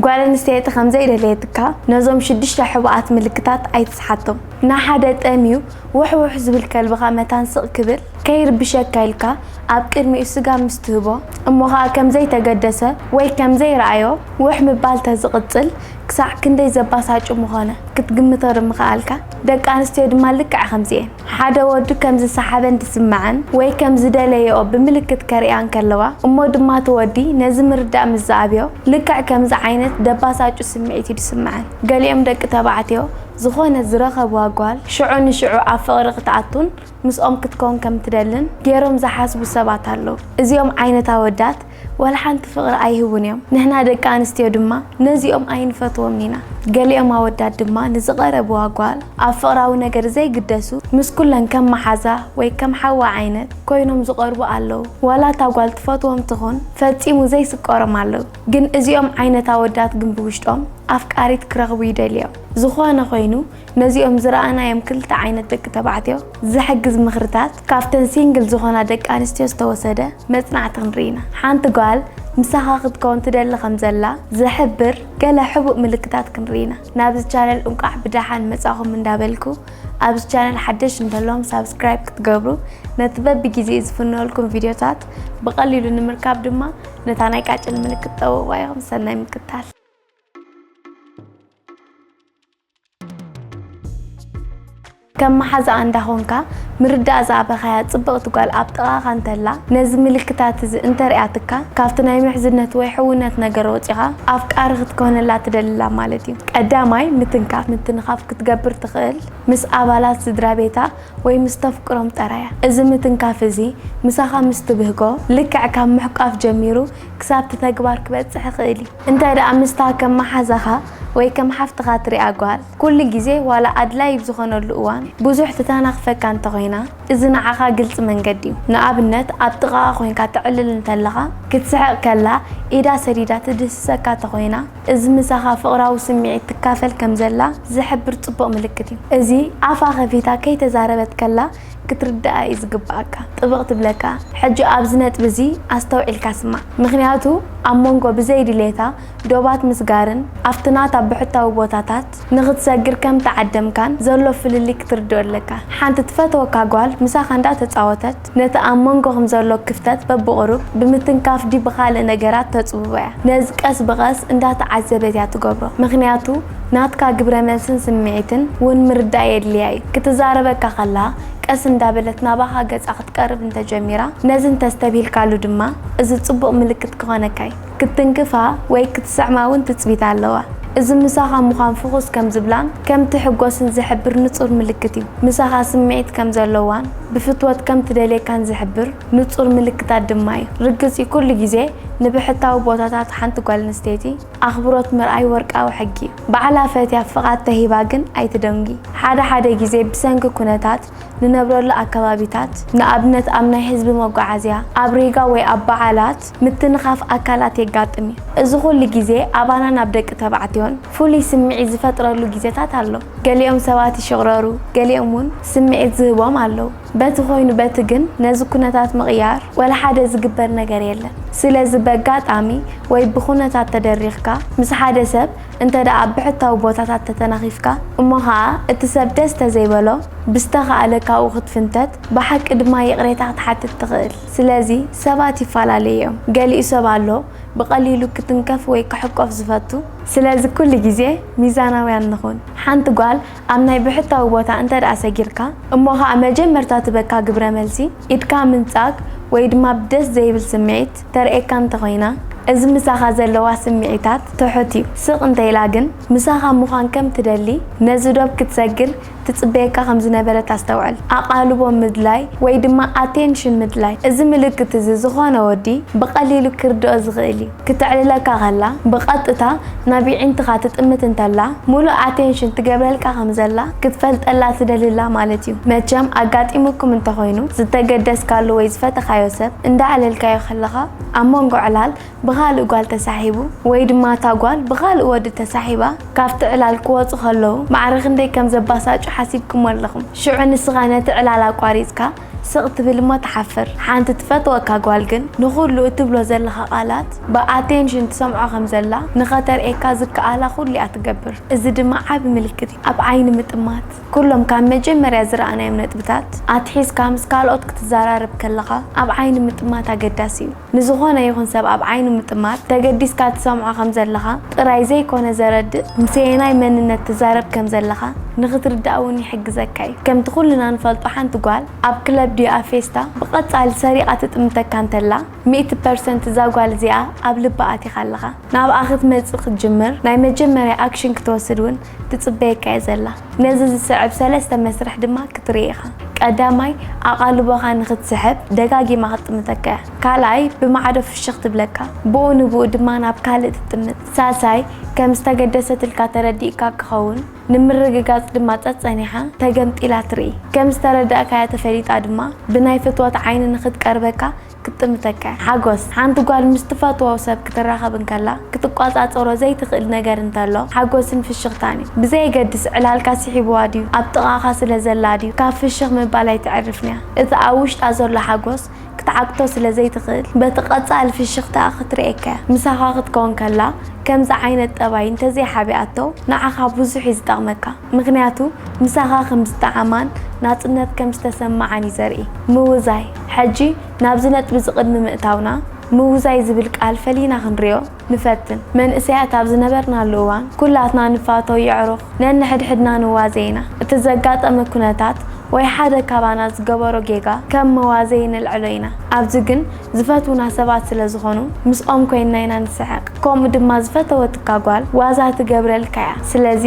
ጓል ኣንስተይቲ ከም ዘይደለየትካ ነዞም ሽዱሽተ ሕቡኣት ምልክታት ኣይትስሓቶም። ንሓደ ጠምዩ ውሕውሕ ዝብል ከልብኻ መታን ስቕ ክብል ከይርብሸካ ኢልካ ኣብ ቅድሚኡ ስጋ ምስ ትህቦ እሞ ኸኣ ከም ዘይተገደሰ ወይ ከም ዘይረኣዮ ውሕ ምባል ተዝቕጽል ክሳዕ ክንደይ ዘባሳጩ ምኾነ ክትግምቶ ዶ ምኸኣልካ? ደቂ ኣንስትዮ ድማ ልክዕ ከምዚኤን። ሓደ ወዱ ከም ዝሰሓበን ዝስምዐን ወይ ከም ዝደለየኦ ብምልክት ከርእያ እንከለዋ እሞ ድማ እቲ ወዲ ነዚ ምርዳእ ምስ ዝኣብዮ ልክዕ ከምዚ ዓይነት ደባሳጩ ስምዒት እዩ ዝስምዐን። ገሊኦም ደቂ ተባዕትዮ ዝኾነ ዝረኸብዋ ጓል ሽዑ ንሽዑ ኣብ ፍቕሪ ክትኣቱን ምስኦም ክትከውን ከም ትደልን ገይሮም ዝሓስቡ ሰባት ኣለዉ። እዚኦም ዓይነት ኣወዳት ዋላ ሓንቲ ፍቕሪ ኣይህቡን እዮም። ንሕና ደቂ ኣንስትዮ ድማ ነዚኦም ኣይንፈትዎም ኢና። ገሊኦም ኣወዳት ድማ ንዝቐረብዋ ጓል ኣብ ፍቕራዊ ነገር ዘይግደሱ ምስ ኩለን ከም መሓዛ ወይ ከም ሓዋ ዓይነት ኮይኖም ዝቐርቡ ኣለዉ። ዋላ እታ ጓል ትፈትዎም ትኹን ፈጺሙ ዘይስቀሮም ኣለዉ። ግን እዚኦም ዓይነት ኣወዳት ግን ብውሽጦም ኣፍቃሪት ክረኽቡ ይደልዮም። ዝኾነ ኮይኑ ነዚኦም ዝረኣናዮም ክልተ ዓይነት ደቂ ተባዕትዮ ዝሕግዝ ምኽርታት ካብተን ሲንግል ዝኾና ደቂ ኣንስትዮ ዝተወሰደ መጽናዕቲ ክንርኢ ኢና። ሓንቲ ጓል ምሳኻ ክትከውን ትደሊ ከም ዘላ ዝሕብር ገለ ሕቡእ ምልክታት ክንርኢ ኢና። ናብዚ ቻነል እንቋዕ ብደሓን መጻኹም እንዳበልኩ ኣብዚ ቻነል ሓደሽ እንተለኹም ሳብስክራይብ ክትገብሩ ነቲ በብግዜኡ ዝፍነወልኩም ቪድዮታት ብቐሊሉ ንምርካብ ድማ ነታ ናይ ቃጭል ምልክት ጠውቑዋ ኢኹም። ሰናይ ምክትታል። ከም መሓዛኣ እንዳኾንካ ምርዳእ ዝኣበኻያ ጽብቕቲ ጓል ኣብ ጥቓኻ እንተላ፣ ነዚ ምልክታት እዚ እንተርኣያትካ፣ ካብቲ ናይ ምሕዝነት ወይ ሕውነት ነገር ወጺኻ ኣፍቃሪ ክትኮነላ ትደልላ ማለት እዩ። ቀዳማይ፣ ምትንካፍ። ምትንኻፍ ክትገብር ትኽእል ምስ ኣባላት ስድራ ቤታ ወይ ምስ ተፍቅሮም ጥራያ። እዚ ምትንካፍ እዚ ምሳኻ ምስ ትብህጎ፣ ልክዕ ካብ ምሕቋፍ ጀሚሩ ክሳብ እቲ ተግባር ክበጽሕ ይኽእል እዩ። እንተ ደኣ ምስታ ከም መሓዛኻ ወይ ከም ሓፍትኻ ትሪኣ ጓል፣ ኩሉ ግዜ ዋላ ኣድላዪ ብዝኾነሉ እዋን ብዙሕ ትተናኽፈካ እንተኾይና፣ እዚ ንዓኻ ግልጺ መንገዲ እዩ። ንኣብነት፣ ኣብ ጥቓኣ ኮይንካ ተዕልል እንተለኻ፣ ክትስሕቕ ከላ ኢዳ ሰዲዳ ትድህስሰካ እንተኾይና፣ እዚ ምሳኻ ፍቕራዊ ስምዒት ትካፈል ከም ዘላ ዝሕብር ጽቡቕ ምልክት እዩ። እዚ ኣፋ ከፊታ ከይተዛረበት ከላ ክትርድኣ እዩ ዝግብኣካ። ጥብቕ ትብለካ። ሕጂ ኣብዚ ነጥቢ እዚ ኣስተውዒልካ ስማዕ። ምኽንያቱ ኣብ መንጎ ብዘይ ድሌታ ዶባት ምስጋርን ኣብቲ ናታ ብሕታዊ ቦታታት ንኽትሰግር ከም ተዓደምካን ዘሎ ፍልልይ ክትርድኦ ኣለካ። ሓንቲ ትፈትወካ ጓል ምሳኻ እንዳተጻወተት ነቲ ኣብ መንጎኹም ዘሎ ክፍተት በብቑሩብ ብምትንካፍ ድዩ ብኻልእ ነገራት ተጽብቦ እያ። ነዚ ቀስ ብቐስ እንዳተዓዘበት እያ ትገብሮ። ምኽንያቱ ናትካ ግብረ መልስን ስምዒትን እውን ምርዳእ የድልያ እዩ። ክትዛረበካ ከላ ቀስ እንዳበለት ናባኻ ገጻ ክትቀርብ እንተጀሚራ፣ ነዚ እንተስተብሂልካሉ ድማ እዚ ጽቡቕ ምልክት ክኾነካ እዩ። ክትትንክፋ ወይ ክትስዕማ እውን ትጽቢት ኣለዋ። እዚ ምሳኻ ምዃን ፍኹስ ከም ዝብላን ከም ትሕጎስን ዝሕብር ንጹር ምልክት እዩ። ምሳኻ ስምዒት ከም ዘለዋን ብፍትወት ከም ትደልየካን ዝሕብር ንጹር ምልክታት ድማ እዩ። ርግጽ እዩ፣ ኩሉ ግዜ ንብሕታዊ ቦታታት ሓንቲ ጓል ኣንስተይቲ ኣኽብሮት ምርኣይ ወርቃዊ ሕጊ እዩ። ባዕላ ፈትያ ፍቓድ ተሂባ ግን ኣይትደንጉ። ሓደ ሓደ ግዜ ብሰንኪ ኩነታት ንነብረሉ ኣከባቢታት፣ ንኣብነት ኣብ ናይ ህዝቢ መጓዓዝያ፣ ኣብ ሪጋ ወይ ኣብ በዓላት ምትንኻፍ ኣካላት የጋጥም እዩ። እዚ ኩሉ ግዜ ኣባናን ኣብ ደቂ ተባዕትዮን ፍሉይ ስምዒት ዝፈጥረሉ ግዜታት ኣሎ። ገሊኦም ሰባት ይሽቕረሩ፣ ገሊኦም እውን ስምዒት ዝህቦም ኣለዉ። በቲ ኮይኑ በቲ ግን ነዚ ኩነታት ምቕያር ወላ ሓደ ዝግበር ነገር የለን። ስለዚ በጋጣሚ ወይ ብኩነታት ተደሪኽካ ምስ ሓደ ሰብ እንተ ደኣ ኣብ ብሕታዊ ቦታታት ተተናኺፍካ እሞ ኸኣ እቲ ሰብ ደስ ተዘይበሎ ብዝተኻእለ ካብኡ ክትፍንተት ብሓቂ ድማ ይቕሬታ ክትሓትት ትኽእል። ስለዚ ሰባት ይፈላለዩ እዮም። ገሊኡ ሰብ ኣሎ ብቐሊሉ ክትንከፍ ወይ ክሕቆፍ ዝፈቱ። ስለዚ ኩሉ ግዜ ሚዛናውያን ንኹን። ሓንቲ ጓል ኣብ ናይ ብሕታዊ ቦታ እንተ ደኣ ሰጊርካ እሞ ኸኣ መጀመርታ ትበካ ግብረ መልሲ ኢድካ ምንጻግ ወይ ድማ ብደስ ዘይብል ስምዒት ተርእየካ እንተኾይና፣ እዚ ምሳኻ ዘለዋ ስምዒታት ትሑት እዩ። ስቕ እንተ ኢላ ግን ምሳኻ ምዃን ከም ትደሊ ነዚ ዶብ ክትሰግር ትጽበየካ ከም ዝነበረት ኣስተውዕል። ኣቓልቦ ምድላይ ወይ ድማ ኣቴንሽን ምድላይ። እዚ ምልክት እዚ ዝኾነ ወዲ ብቐሊሉ ክርድኦ ዝኽእል እዩ። ክተዕልለካ ከላ ብቐጥታ ናብ ይዒንትኻ ትጥምት እንተላ፣ ሙሉእ ኣቴንሽን ትገብረልካ ከም ዘላ ክትፈልጠላ ትደልላ ማለት እዩ። መቸም ኣጋጢሙኩም እንተኾይኑ፣ ዝተገደስካሉ ወይ ዝፈተኻዮ ሰብ እንዳዕለልካዮ ከለኻ ኣብ መንጎ ዕላል ብኻልእ ጓል ተሳሒቡ ወይ ድማ እታ ጓል ብኻልእ ወዲ ተሳሒባ ካብቲ ዕላል ክወጹ ከለዉ ማዕረ ክንደይ ከም ዘባሳጩ ሓሲብኩም ኣለኹም። ሽዑ ንስኻ ነቲ ዕላል ኣቋሪጽካ ስቕ ትብል እሞ ትሓፍር። ሓንቲ ትፈትወካ ጓል ግን ንኹሉ እትብሎ ዘለኻ ቃላት ብኣቴንሽን ትሰምዖ ከም ዘላ ንኸተርእየካ ዝከኣላ ኩሉ እያ ትገብር። እዚ ድማ ዓቢ ምልክት እዩ። ኣብ ዓይኒ ምጥማት። ኩሎም ካብ መጀመርያ ዝረኣናዮም ነጥብታት ኣትሒዝካ ምስ ካልኦት ክትዘራረብ ከለኻ ኣብ ዓይኒ ምጥማት ኣገዳሲ እዩ። ንዝኾነ ይኹን ሰብ ኣብ ዓይኑ ምጥማት፣ ተገዲስካ ትሰምዖ ከም ዘለኻ ጥራይ ዘይኮነ ዘረድእ፣ ምስየናይ መንነት ትዛረብ ከም ዘለኻ ንኽትርዳእ እውን ይሕግዘካ እዩ። ከምቲ ኩልና ንፈልጦ ሓንቲ ጓል ኣብ ክለብ ድዩ ኣብ ፌስታ ብቐጻሊ ሰሪቓ ትጥምተካ እንተላ፣ ሚእቲ ፐርሰንት እዛ ጓል እዚኣ ኣብ ልባ ኣቲኻ ኣለኻ። ናብኣ ክትመጽእ ክትጅምር ናይ መጀመርያ ኣክሽን ክትወስድ እውን ትጽበየካ እየ ዘላ። ነዚ ዝስዕብ ሰለስተ መስርሕ ድማ ክትርኢ ኢኻ። ቀዳማይ፣ ኣቓልቦኻ ንኽትስሕብ ደጋጊማ ክትጥምተካ እያ። ካልኣይ፣ ብማዕዶ ፍሽኽ ትብለካ፣ ብኡ ንብኡ ድማ ናብ ካልእ ትጥምት። ሳልሳይ፣ ከም ዝተገደሰትልካ ተረዲእካ ክኸውን፣ ንምርግጋጽ ድማ ጸጸኒሓ ተገምጢላ ትርኢ። ከም ዝተረዳእካያ ተፈሊጣ ድማ ብናይ ፍትወት ዓይኒ ንኽትቀርበካ ክትጥምተካ እያ። ሓጎስ፣ ሓንቲ ጓል ምስ ትፈትዎ ሰብ ክትራኸብ እንከላ ክትቋጻጸሮ ዘይትኽእል ነገር እንተሎ ሓጎስን ፍሽኽታን እዩ። ብዘየገድስ ዕላልካ ስሒብዋ ድዩ፣ ኣብ ጥቓኻ ስለ ዘላ ድዩ፣ ካብ ፍሽኽ ምባል ኣይተዕርፍን እያ። እቲ ኣብ ውሽጣ ዘሎ ሓጎስ ክትዓግቶ ስለ ዘይትኽእል በቲ ቀጻሊ ፍሽኽታኣ ክትርእየካ እያ። ምሳኻ ክትከውን ከላ ከምዚ ዓይነት ጠባይ እንተዘይሓቢኣቶ ንዓኻ ብዙሕ እዩ ዝጠቕመካ። ምኽንያቱ ምሳኻ ከም ዝጠዓማን ናጽነት ከም ዝተሰምዓን እዩ ዘርኢ። ምውዛይ። ሕጂ ናብዚ ነጥቢ እዚ ቅድሚ ምእታውና፣ ምውዛይ ዝብል ቃል ፈሊና ክንሪኦ ንፈትን። መንእሰያት ኣብ ዝነበርናሉ እዋን፣ ኩላትና ንፋቶ የዕሩኽ ነንሕድሕድና ንዋዘ ኢና። እቲ ዘጋጠመ ኩነታት ወይ ሓደ ካባና ዝገበሮ ጌጋ ከም መዋዘዪ ነልዕሎ ኢና። ኣብዚ ግን ዝፈትዉና ሰባት ስለ ዝኾኑ ምስኦም ኮይንና ኢና ንስሕቕ። ከምኡ ድማ ዝፈተወትካ ጓል ዋዛ ትገብረልካ እያ። ስለዚ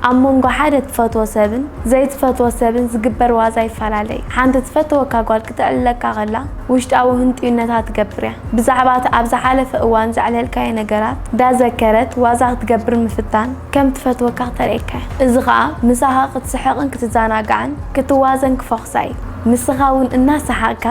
ኣብ መንጎ ሓደ ትፈትዎ ሰብን ዘይትፈትዎ ሰብን ዝግበር ዋዛ ይፈላለ እዩ። ሓንቲ ትፈትወካ ጓል ክትዕልለካ ከላ ውሽጣዊ ህንጥዩነታ ትገብር እያ። ብዛዕባ እቲ ኣብ ዝሓለፈ እዋን ዘዕለልካዮ ነገራት እንዳዘከረት ዋዛ ክትገብር ምፍታን ከም ትፈትወካ ክተርእየካ እያ። እዚ ኸኣ ምሳኻ ክትስሕቕን ክትዘናጋዕን ክትዋዘን ክፈኹሳ እዩ። ንስኻ እውን እናሰሓቕካ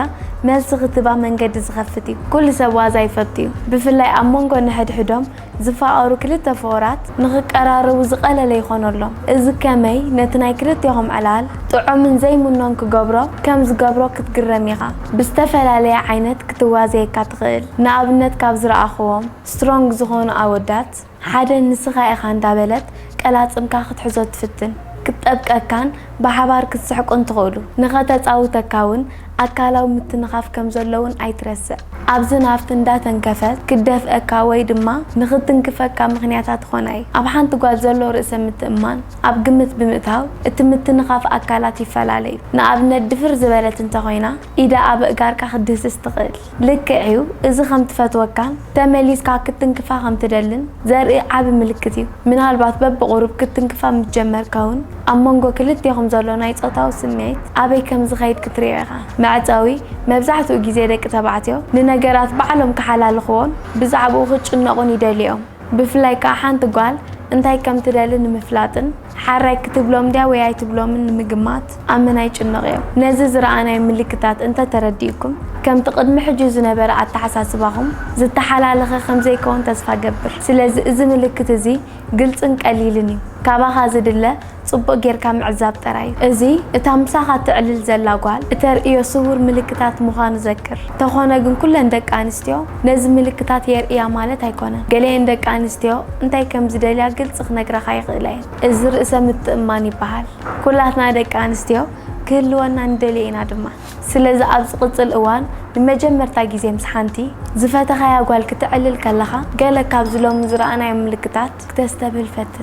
መልሲ ክትህባ መንገዲ ዝኸፍት እዩ። ኩሉ ሰብ ዋዛ ይፈቱ እዩ። ብፍላይ ኣብ መንጎ ንሕድሕዶም ዝፋቐሩ ክልተ ፍቑራት ንኽቀራረቡ ዝቐለለ ይኾነሎም። እዚ ከመይ ነቲ ናይ ክልቴኹም ዕላል ጥዑምን ዘይምኖን ክገብሮ ከም ዝገብሮ ክትግረም ኢኻ። ብዝተፈላለየ ዓይነት ክትዋዘየካ ትኽእል። ንኣብነት ካብ ዝረኣኽዎም ስትሮንግ ዝኾኑ ኣወዳት ሓደ ንስኻ ኢኻ እንዳበለት ቀላጽምካ ክትሕዞ ትፍትን። ክትጠብቀካን ብሓባር ክትስሕቁን ትኽእሉ። ንኸተጻውተካ እውን ኣካላዊ ምትንኻፍ ከም ዘሎ እውን ኣይትረስዕ። ኣብዚ ናብቲ እንዳተንከፈት ክትደፍአካ ወይ ድማ ንኽትንክፈካ ምኽንያታት ትኾና እዩ። ኣብ ሓንቲ ጓል ዘሎ ርእሰ ምትእምማን ኣብ ግምት ብምእታው እቲ ምትንኻፍ ኣካላት ይፈላለ እዩ። ንኣብነት ድፍር ዝበለት እንተኾይና ኢዳ ኣብ ኣእጋርካ ክትድህስስ ትኽእል። ልክዕ እዩ፣ እዚ ከም ትፈትወካን ተመሊስካ ክትንክፋ ከም ትደልን ዘርኢ ዓቢ ምልክት እዩ። ምናልባት በብቑሩብ ክትንክፋ ምስ ጀመርካ እውን ኣብ መንጎ ክልቴኹም ዘሎ ናይ ጾታዊ ስምዒት ኣበይ ከም ዝኸይድ ክትርእዮ ኢኻ። መዕጸዊ፣ መብዛሕትኡ ግዜ ደቂ ተባዕትዮ ንነገራት ባዕሎም ክሓላልኽዎን ብዛዕባኡ ክጭነቑን ይደልዩ እዮም። ብፍላይ ከኣ ሓንቲ ጓል እንታይ ከም ትደሊ ንምፍላጥን ሓራይ ክትብሎም ድያ ወይ ኣይትብሎምን ንምግማት ኣመና ይጭነቑ እዮም። ነዚ ዝረኣናዮ ምልክታት እንተ ተረዲእኩም፣ ከምቲ ቅድሚ ሕጂ ዝነበረ ኣተሓሳስባኹም ዝተሓላለኸ ከም ዘይከውን ተስፋ እገብር። ስለዚ እዚ ምልክት እዚ ግልጽን ቀሊልን እዩ። ካባኻ ዝድለ ጽቡቕ ጌርካ ምዕዛብ ጥራይ እዩ። እዚ እታ ምሳኻ ትዕልል ዘላ ጓል እተርእዮ ስዉር ምልክታት ምዃኑ ዘክር። ተኾነ ግን ኩለን ደቂ ኣንስትዮ ነዚ ምልክታት የርእያ ማለት ኣይኮነን። ገሊኤን ደቂ ኣንስትዮ እንታይ ከም ዝደልያ ግልጺ ክነግረኻ ይኽእላ እየን። እዚ ርእሰ ምትእምማን ይበሃል። ኩላትና ደቂ ኣንስትዮ ክህልወና ንደልዮ ኢና ድማ። ስለዚ ኣብ ዝቕጽል እዋን ንመጀመርታ ግዜ ምስ ሓንቲ ዝፈተኻያ ጓል ክትዕልል ከለኻ፣ ገለ ካብዚ ሎሚ ዝረኣናዮም ምልክታት ክተስተብህል ፈትን።